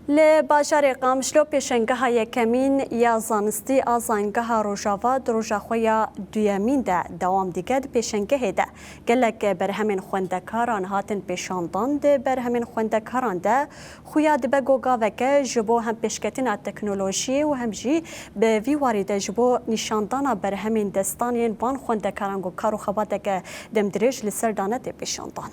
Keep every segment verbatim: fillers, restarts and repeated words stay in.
Li bajarê Qamişlo pêşengeha yekemîn ya zanistî a Zangeha Rojava di roja xwe ya duyemîn de dewam dike. Di pêşengehê de gelek berhemên xwendekaran hatin pêşandan. Di berhemên xwendekaran de xuya dibe ku gaveke ji bo hem pêşketina teknolojiyê û hem jî bi vî warî de ji bo nîşandana berhemên destan yên van xwendekaran ku kar û xebateke demdirêj li ser dane tê pêşandan.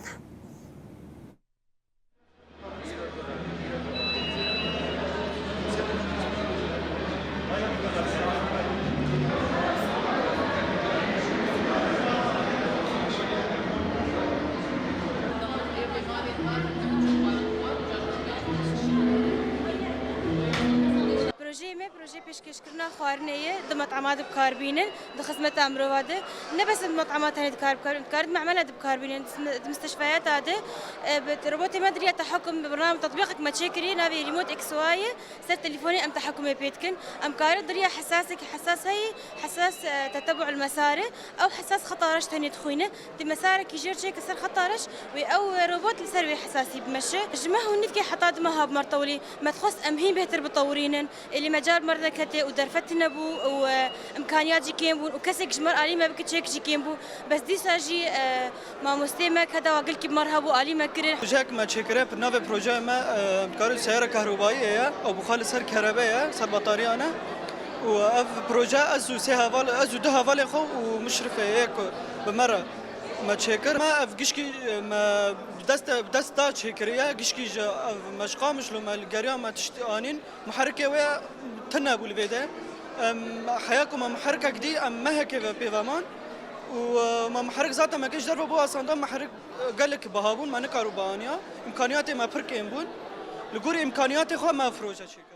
Projeyê me, projeyê pêşkêşkirina xwarinê ye, di met'ema de bi kar bînin, di xizmeta mirova de. Ne bes di met'ema tenê di kar bikar, di kar di memela de bi kar bînin, di sm-, di mistişfeyata de, e, bi robotê me diriya tehakum bi bername tetbîqek me çêkirî, navê Remote X Y ye, ser telefonê em tehakumê pê dikin. Em karin diriya hesasek, hesas heyî, hesas, e, tetebu'l mesare, ew hesas xeta reş tenê dixwîne. Di mesarekî jêr çêke ser xeta reş, wê ew robot li ser wê hesasî bimeşe. Ji meh û nîvkê heta du meha bi me re tewilî, me dixwest em hîn bêhtir bitewirînin. Êlî mecal bi me re neketê û derfet tune bû û, e, îmkaniyat jî kêm bûn û kesek ji me re alî me bike çêk jî kêm bû. Bes dîsa jî, e, mamostê me keda wa gelkî bi me re hebû, alî me kirin. Projeyek me çêkire, bi navê projeya me, e, em dikarin seyara kahrobayiyê ye, ew bi xwe li ser kerebe ye, ser batariyan e. Û ev proje ez û sê heval, ez û du hevalên xwe û Muşrifê yê ku bi me re me çêkir. Me ev gişkî, me bi dest, bi dest da çêkiriye. Gişkî ji ev me ji Qamişlo me li geriya me tişt anîn. Muherikê wê tune bû li vê de. Em, heya ku me muherikek dî, em mehekê ve pê ve man. Û, e, me muherik zaten me kê ji derve bo asanda, muherik, e, gelek biha bûn, me nikarû bianiya. Îmkaniyatê me pir kêm bûn. Li gorî îmkaniyatê xwe me ev proje çêkir.